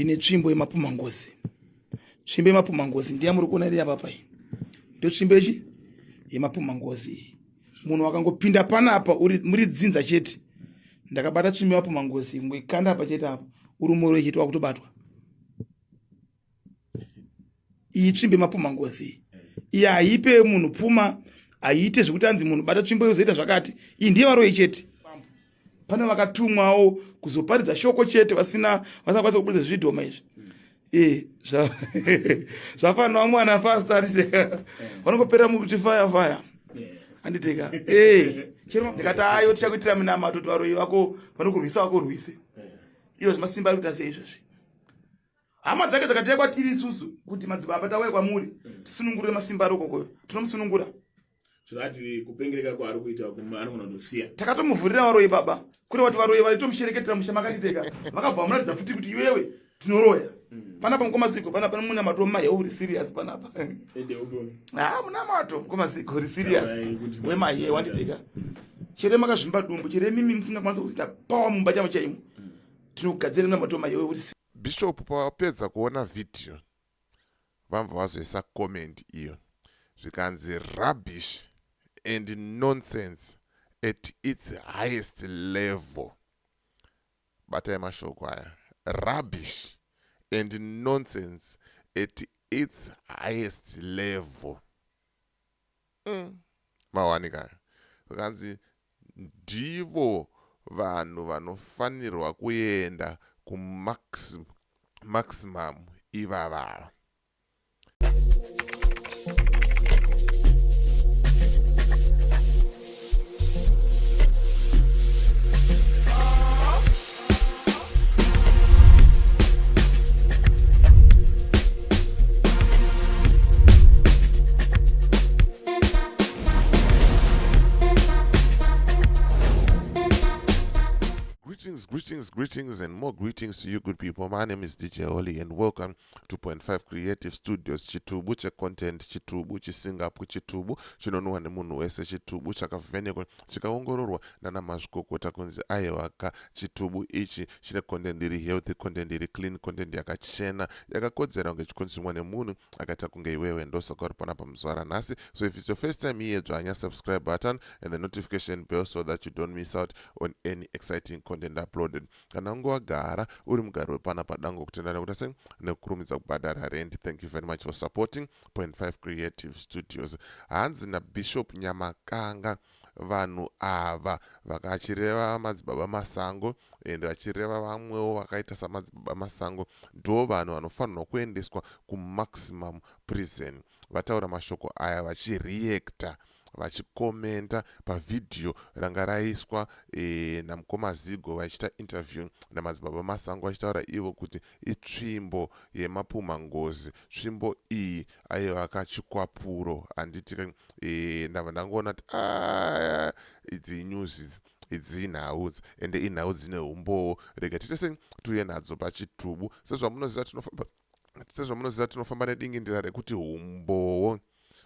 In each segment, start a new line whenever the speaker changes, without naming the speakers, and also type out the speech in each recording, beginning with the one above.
Ndine tsvimbo yemapumangozi. Tsvimbo yemapumangozi ndiya muri kuona iri apa iyi. Ndio tsvimbo yechi yemapumangozi iyi. Munhu akangopinda panapa uri muri dzinza chete. Ndakabata tsvimbo yemapumangozi kungoikanda apa chete apa. Uri muroi chete wakutobatwa. Iyi tsvimbo yemapumangozi iyi. Iyi haipe munhu pfuma, haiite zvekuti anzi munhu bata tsvimbo yozoita zvakati. Iyi ndiye varoyi chete. Pane vakatumwawo kuzoparidza shoko chete vasina vasingakwanisa kuburitsa zvidhoma izvi. Eh, zvafanira vamwe vana fasta anditeka. Vanongopera mukuti fire fire. Anditeka. Eh, chero ndikati ayo tichakuitira minamato kuti varoyi vako vanokurwisa vakurwise. Ivo zvemasimba ari kuita sei izvozvi? Hama dzake dzakatiya kwatiri isusu kuti madzibaba tauya kwamuri tisunungurire masimba ari ukokoyo. Tinomusunungura.
Zvati kupengereka kwaari kuita anogona kutosiya.
Takatomuvhurira varoyi baba. Kure vati varoyi vaitomushereketera musha makatiteka. Vakabva vamuratidza futi kuti iwewe tinoroya. Panapa mukoma Zigo panapa munamato wemahewu uri serious panapa. Ah munamato mukoma Zigo uri serious. Wemahewu wanditeka. Chere makazvimba dumbu chere mimi musingakwanisa kuita power mumba chamo chaimo. Tinogadzira munamato wemahewu uri
Bishop pavapedza kuona video vambva vazoisa comment iyo zvikanzi rubbish and nonsense at its highest level. Batai mashoko aya, rubbish and nonsense at its highest level. Mawanika zvikanzi ndivo vanhu vanofanirwa kuenda kumaximum ivavava. Greetings, greetings, greetings, and more greetings to you good people. My name is DJ Holly and welcome to 2.5 Creative Studios. Chitubu checontent, chitubu chisingapwi, chitubu chinonwa nemunhu wese, chitubu chakavhenekwa chikaongororwa nana mazvikokota kunzi aiwa ka chitubu ichi chine content iri healthy, content iri clean, content yakachena, yakakodzera kunge ichikonsumwa nemunhu akaita kunge iwewe. Ndosaka uri panapa muzuva ranhasi. So if it's your first time here, dzvanya subscribe button and the notification bell so that you don't miss out on any exciting content uploaded. Kana unge wagara uri mugari wepanapa, dango kutenda nekuita sei nekukurumidza kubhadhara rent. Thank you very much for supporting 0.5 Creative Studios. Hanzi naBishop Nyamakanga, vanhu ava vakachireva madzibaba Masango and vachireva vamwewo vakaita samadzibaba Masango ndo vanhu vanofanirwa kuendeswa kumaximum prison. Vataura mashoko aya vachireacta vachikomenta pavhidhiyo ranga raiswa namukoma Zigo vachiita interview namadzibaba Masango vachitaura ivo kuti itsvimbo yemapumha ngozi. Tsvimbo iyi aiva kachikwapuro handiti ndabva ndangoona kuti idzi news idzi, idzi inhau idzi ende inhau dzine umbowo, rega tiite sei tiuye nadzo pachitubu. Sezvamunoziva tinofamba sezvamunoziva tinofamba nedingindira rekuti umbowo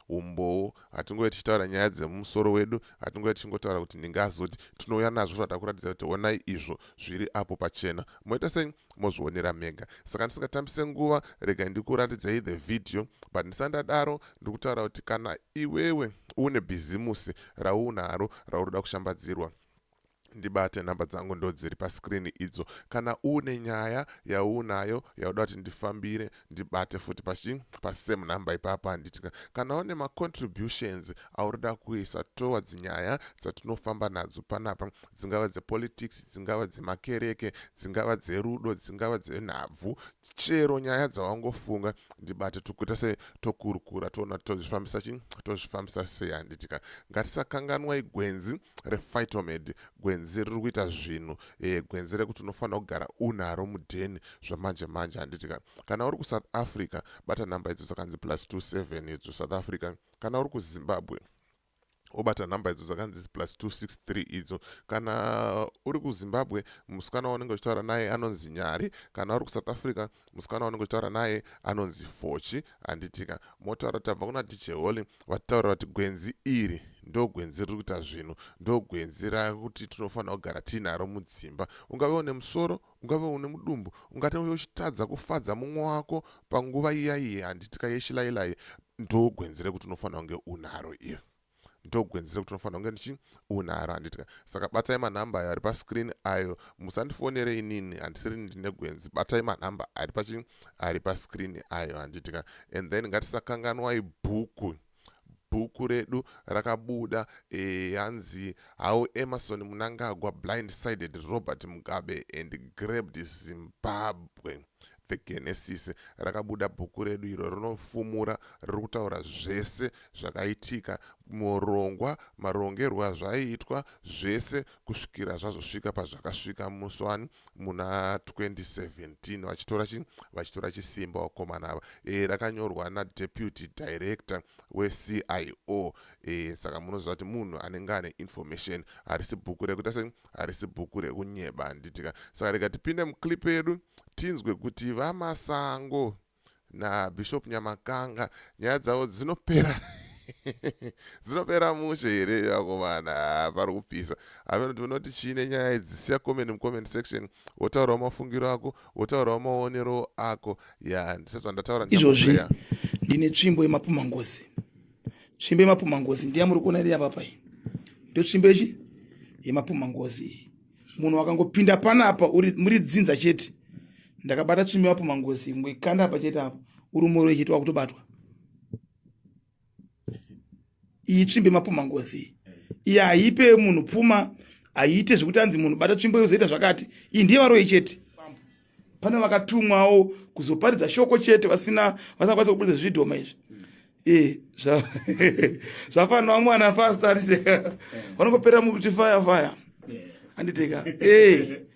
umbowo. Hatingove tichitaura nyaya dzemumusoro wedu, hatingove tichingotaura kuti ndingazoti, tinouya nazvo zvada kuratidza kuti honai izvo zviri apo pachena, moita sei mozvionera mega. Saka ndisingatambise nguva, rega ndikuratidzei the video. But ndisati ndadaro, ndiri kutaura kuti kana iwewe une bhizimusi raunaro raunoda kushambadzirwa, ndibate, nhamba dzangu ndo dziri pascreen idzo. Kana une nyaya yaunayo yauda kuti ndifambire, ndibate futi pachi pasame number ipapa, handiti? Kana une macontributions aurida kuisa towards nyaya dzatinofamba nadzo panapa, dzingava dzepolitics, dzingava dzemakereke, dzingava dzerudo, dzingava dzenhabvu, chero nyaya dzawangofunga, ndibate, tokuita sei, tokurukura, toona tozvifambisa chi tozvifambisa sei, handitika? Ngatisakanganwai gwenzi rePhytomed, gwenzi riri kuita zvinhu, gwenzi rekuti unofanira kugara unaro mudheni zvamanje manje, handitika? Kana uri kuSouth Africa, bata nhamba idzo dzakanzi plus 27 idzo, South Africa. Kana uri kuZimbabwe, Wobata nhamba idzo dzakanzi plus 263 idzo. Kana uri kuZimbabwe, musikana waunenge uchitaura naye anonzi Nyari. Kana uri kuSouth Africa, musikana waunenge uchitaura naye anonzi Fochi, handitika? Motaura tabva kuna DJ Holly, vatitaurira kuti gwenzi iri ndo gwenzi riri kuita zvinhu, ndo gwenzi rakuti tinofanira kugara tiinaro mudzimba. Ungave une musoro, ungave une mudumbu, ungati uchitadza kufadza mumwe wako panguva iya iye, handitika, yeshilailai, ndo gwenzi rekuti unofanira kunge unaro iri, ndogwenzi rekuti unofanira kunge ndichi unaro, handitika? Saka batai manhamba ayo ari pascreen ayo. Musandifonere inini, handisiri ndine gwenzi. Batai manhamba ari pachi ari pascreen ayo, handitika? And then ngatisakanganwai bhuku. Bhuku redu rakabuda, yanzi "How Emmerson Mnangagwa Blindsided Robert Mugabe and Grabbed Zimbabwe: The Genesis". Rakabuda bhuku redu iro, rinofumura, riri kutaura zvese zvakaitika, murongwa, marongerwo azvaiitwa zvese, kusvikira zvazosvika pazvakasvika musi wani muna 2017, vachitora chisimba vakomana ava. Rakanyorwa nadeputy director weCIO. Saka munoziva kuti munhu anenge ane information. Harisi bhuku rekuita sei, harisi bhuku rekunyeba, handitika? Saka rega tipinde muclip yedu, tinzwe kuti VaMasango naBishop Nyamakanga nyaya dzavo dzinopera mushe here. Vakomana, pari kupisa. Hameno unoti chiine nyaya idzi. Siya comment mucomment section, wotaurawo mafungiro ako, wotaurawo maonero ako. Ya, ndisati zvandataura.
Izvozvi ndine tsvimbo yemapumangozi. Tsvimbo yemapumangozi ndiya muri kuona iri apa iyi, ndo tsvimbo yechi yemapumangozi iyi. Munhu wakangopinda panapa uri muri dzinza chete, ndakabata tsvimbo yemapumangozi, ngoikanda apa chete apa, uri muroi chete, wakutobatwa. Iyi tsvimbo yemapumangozi iyi, iyi haipe munhu pfuma, haiite zvekuti anzi munhu bata tsvimbo yozoita zvakati. Iyi ndiye varoi chete. Pane vakatumwawo kuzoparidza shoko chete, vasina vasingakwanisa kuburitsa zvidhoma izvi. Zvafanira mwana fast, anditeka, vanongopera mukuti fire fire, anditeka.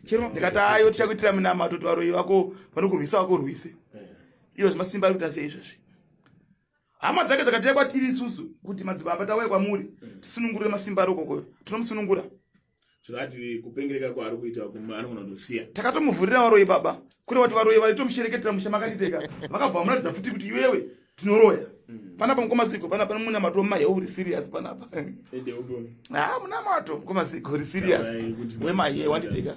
Chero ndikati ayo, tichakuitira minamato kuti varoi vako vanokurwisa vakurwise. Iyo zvemasimba ari kuita sei izvozvi? Hama dzake dzakatiya kwatiri isusu kuti madzibaba, tauya kwamuri, tisunungurire masimba ari ukokoyo. Tinomusunungura.
Zvakati kupengereka kwaari kuita anogona kutosiya.
Takatomuvhurira varoi baba, kuri vati varoi vaitomushereketera musha makatiteka, vakabva vamuratidza futi kuti iwewe tinoroya. Panapa mukomasiko, panapa munamato wemahewu uri serious panapa.
Ende upo.
Ha, munamato mukomasiko uri serious.
Tarai kuti
wemahewu, wanditeka.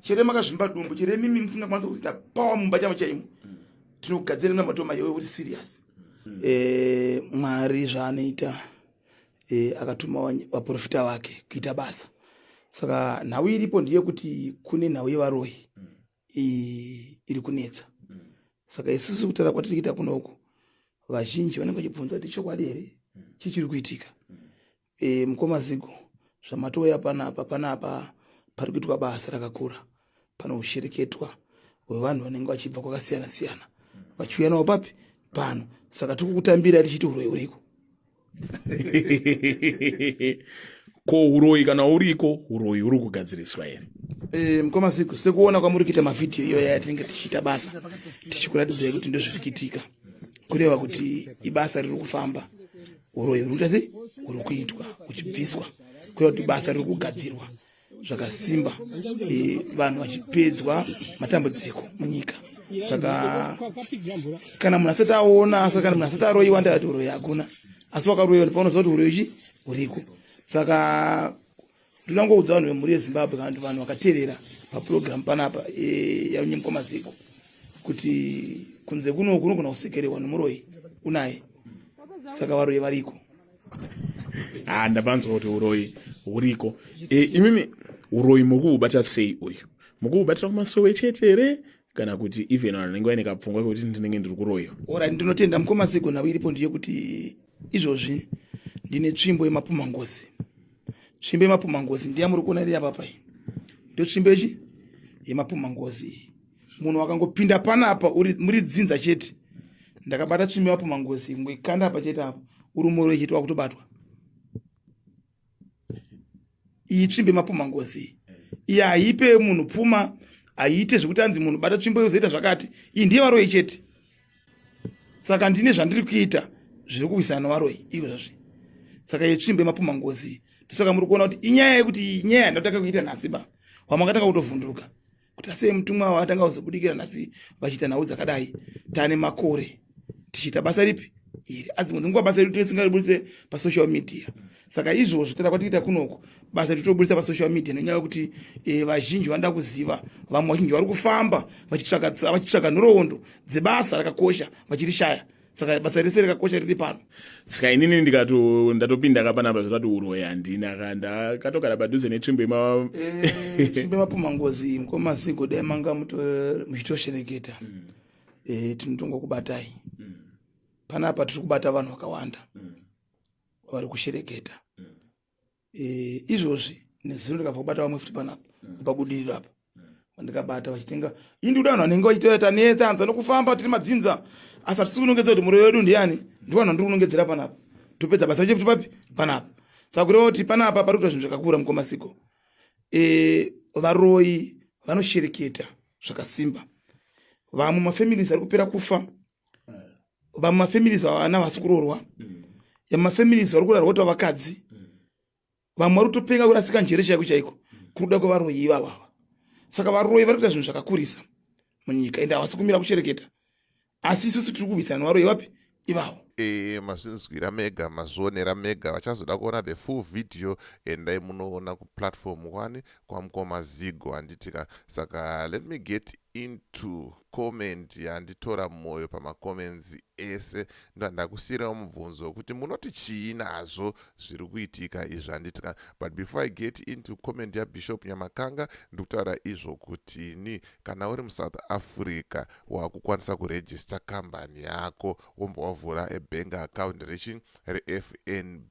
Chere makazvimba dumbu, chere mimi musingakwanisa kuita power mumba chamo chaimo, tinogadzira munamato wemahewu uri serious. Mwari zvaanoita, akatuma vaprofita vake kuita basa. Saka nhau iripo ndeyekuti kune nhau yevaroi iri kunetsa. Saka isusu kutaura kwatiri kuita kunoku, vazhinji vanenge vachibvunza kuti chokwadi here, chii chiri kuitika? Mukoma Zigo, zvamatouya panapa pari kuitwa basa rakakura. Pano ushereketwa hwevanhu vanenge vachibva kwakasiyana siyana, vachiuya navo papi pano. Saka tiri kukutambira tichiti uroi huriko.
Ko uroyi kana uriko, uroyi huri kugadziriswa here?
Mukoma Zigo, sekuona kwamuri kuita mavhidhiyo iyoyo yatinenge tichiita basa, tichikuratidzai kuti ndozviri kuitika, kureva kuti ibasa riri kufamba. Uroyi huri kuita sei? Huri kuitwa huchibviswa, kureva kuti basa riri kugadzirwa zvakasimba, vanhu vachipedzwa matambudziko munyika. Saka kana munhu asati aona, asi kana munhu asati aroyiwa, ndakati uroyi hakuna, asi wakaroyiwa ndipaunoziva kuti uroyi chi huriko. Saka ndinongoudza vanhu vemhuri yeZimbabwe, kana kuti vanhu vakateerera papurogiramu panapa yanyemukwa Maziko, kuti kunze kuno kunogona kusekererwa nemuroyi unaye. Saka varoyi variko.
Ah, ndapanzwa kuti uroyi huriko. Imimi uroyi muri kuubata sei uyu? Mukuubatira kumasowe chete here, kana kuti even vanhu vanenge vaine kapfungwa kekuti ndinenge ndiri kuroyiwa?
Ora, ndinotenda mukoma Zigo. Nhau iripo ndeyekuti izvozvi ndine tsvimbo yemapumangozi. Tsvimbo yemapumangozi ndiya muri kuona iri apa iyi, ndo tsvimbo yechi yemapumangozi iyi. Munhu wakangopinda panapa uri muri dzinza chete, ndakabata tsvimbo yemapumangozi, ngoikanda apa chete apa, uri muroi chete, wakutobatwa. Iyi tsvimbo yemapumangozi iyi, iyi haipe munhu pfuma, haiite zvekuti anzi munhu bata tsvimbo yozoita zvakati. Iyi ndiye varoi chete. Saka ndine zvandiri kuita zviri kuwisana nevaroi izvozvi. Saka yetsvimbo yemapumha ngozi, ndosaka muri kuona kuti inyaya yekuti inyaya yandatanga kuita nhasi ba. Vamwe vakatanga kutovhunduka kuti asei mutumwa waatanga kuzobudikira nhasi vachiita nhau dzakadai. Tane makore tichiita basa ripi iri, adzimwe dzenguva basa redu tisingaribudise pasocial media. Saka izvozvo tada kwatiita kunoku basa titobudisa pasocial media nenyaya yekuti vazhinji vanoda kuziva. Vamwe vazhinji vari kufamba vachitsvaga nhoroondo dzebasa rakakosha vachirishaya. Saka basa rese rakakosha riri pano.
Saka inini ndikato ndatopinda kapanapa zvatati uroyi handina ka, ndakatogara padhuze netsvimbo yema
Tsvimbo yemapumha ngozi, mukoma Zigo, dai manga muchitoshereketa, tinotongokubatai panapa. Tiri kubata vanhu vakawanda vari kushereketa. Izvozvi nezuro ndikabva kubata vamwe futi panapa pabudiriro apa, vandikabata vachitenga. Ini ndikuda vanhu vanenge vachitoita netsanza nokufamba tiri madzinza, asi hatisi kunongedzera kuti muroi wedu ndiani. Ndi vanhu vandiri kunongedzera panapa. Topedza basa reche futi papi panapa. Saka kureva kuti panapa pari kuita zvinhu zvakakura, mukoma Zigo. Varoi vanoshereketa zvakasimba. Vamwe mafamilies ari kupera kufa, vamwe mafamilies vana vasi kuroorwa, mafamilies vari kurarwa kuti vakadzi, vamwe vari kutopenga, kurasika njere chaiko chaiko, kuruda kwevaroyi ivavava. Saka varoyi vari kuita zvinhu zvakakurisa munyika, ende havasi kumira kushereketa, asi isusu tiri kurwisana nevaroyi vapi ivavo.
Mazvinzwira mega, mazvionera mega. Vachazoda kuona the full video, endai munoona kuplatform 1 kwamukoma Zigo, handitika? Saka let me get into comment yanditora mwoyo pamacomments ese. Ndohandakusiyirawo mubvunzo wekuti munoti chii nazvo zviri kuitika izvi, handitika? But before I get into comment yaBishop Nyamakanga, ndikutaura izvo kuti ni kana uri muSouth Africa, wakukwanisa kuregister kambani yako, wobva wavhura ebank account rechi reFNB.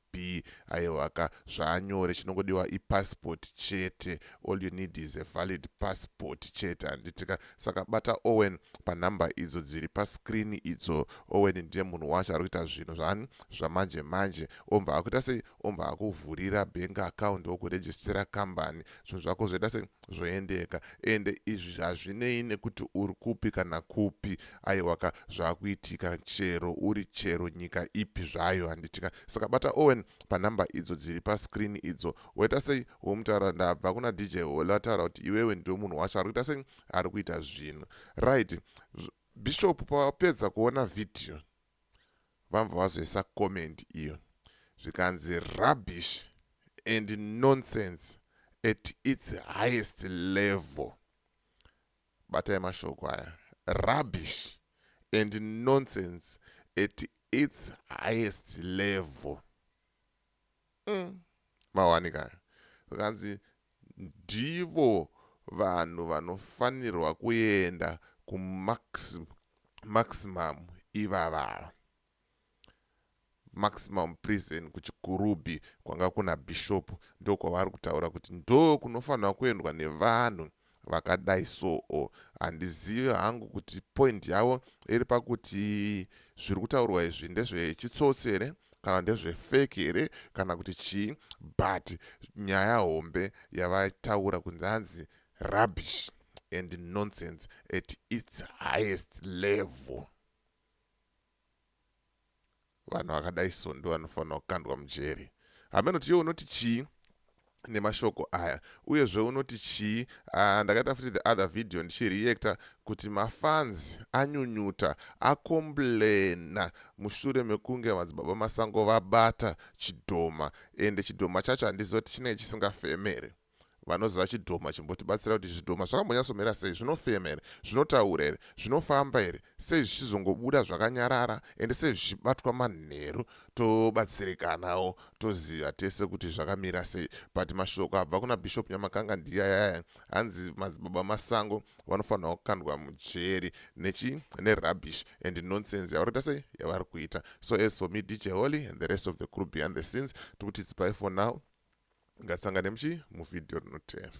Aiwaka, zvaanyore, chinongodiwa ipassport chete. All you need is a valid passport chete, handitika? Saka bata Owen panhamba idzo dziri pascreen idzo. Owen ndiye munhu wacho ari kuita zvinhu zvani zvamanje manje. Obva akuita sei? Obva akuvhurira bank account, wokurejistera kambani, zvinhu zvako zvoita sei? Zvoendeka. Ende izvi hazvinei nekuti uri kupi kana kupi. Aiwaka, zvakuitika chero uri chero nyika ipi zvayo, handitika? Saka bata Owen panhamba idzo dziri pascreen idzo, woita sei? Womutaura, "Ndabva kuna DJ Hole, vataura kuti iwewe ndiwe munhu wacho ari kuita sei, ari kuita zvinhu right." Bishop pavapedza kuona vhidhiyo, vambva vazoisa comment iyo, zvikanzi, "Rubbish and nonsense at its highest level." Batai mashoko aya, rubbish and nonsense at its highest level. Mawanika zvikanzi ndivo vanhu vanofanirwa kuenda kumaximum ivavava, maximum prison kuChikurubi kwanga kuna bishop. Ndo kwavari kutaura kuti ndo kunofanirwa kuendwa nevanhu vakadai. Soo handizivi hangu kuti point yavo iri pakuti zviri kutaurwa izvi ndezvechitsotsi here, kana ndezvefake here, kana kuti chii, but nyaya hombe yavataura kunzi hanzi rubbish and nonsense at its highest level. Vanhu vakadai so ndo vanofanira kukandwa mujeri. Hameno kuti iwe unoti chii nemashoko aya, uyezve unoti chii? Ndakaita futi the other video ndichireacta kuti mafans anyunyuta, acomplaina mushure mekunge madzibaba Masango vabata chidhoma. Ende chidhoma chacho handiziva kuti chinenge chisingafemere. Vanoziva chidhoma, chimbotibatsira kuti zvidhoma zvakambonyatsomira sei? Zvinofema here? Zvinotaura here? Zvinofamba here? Sei zvichizongobuda zvakanyarara? Ende sei zvichibatwa manheru? Tobatsirikanawo, toziva tese kuti zvakamira sei. But mashoko abva kuna Bishop Nyamakanga ndiyayaya, hanzi madzibaba Masango vanofanirwa kukandwa mujeri nechi nerubbish and nonsense yavari kuita sei, yavari kuita. So as for me, DJ Holly, and the rest of the crew behind the scenes, tikuti it's bye for now. Ngatisangane muchi muvhidhiyo rinotevera.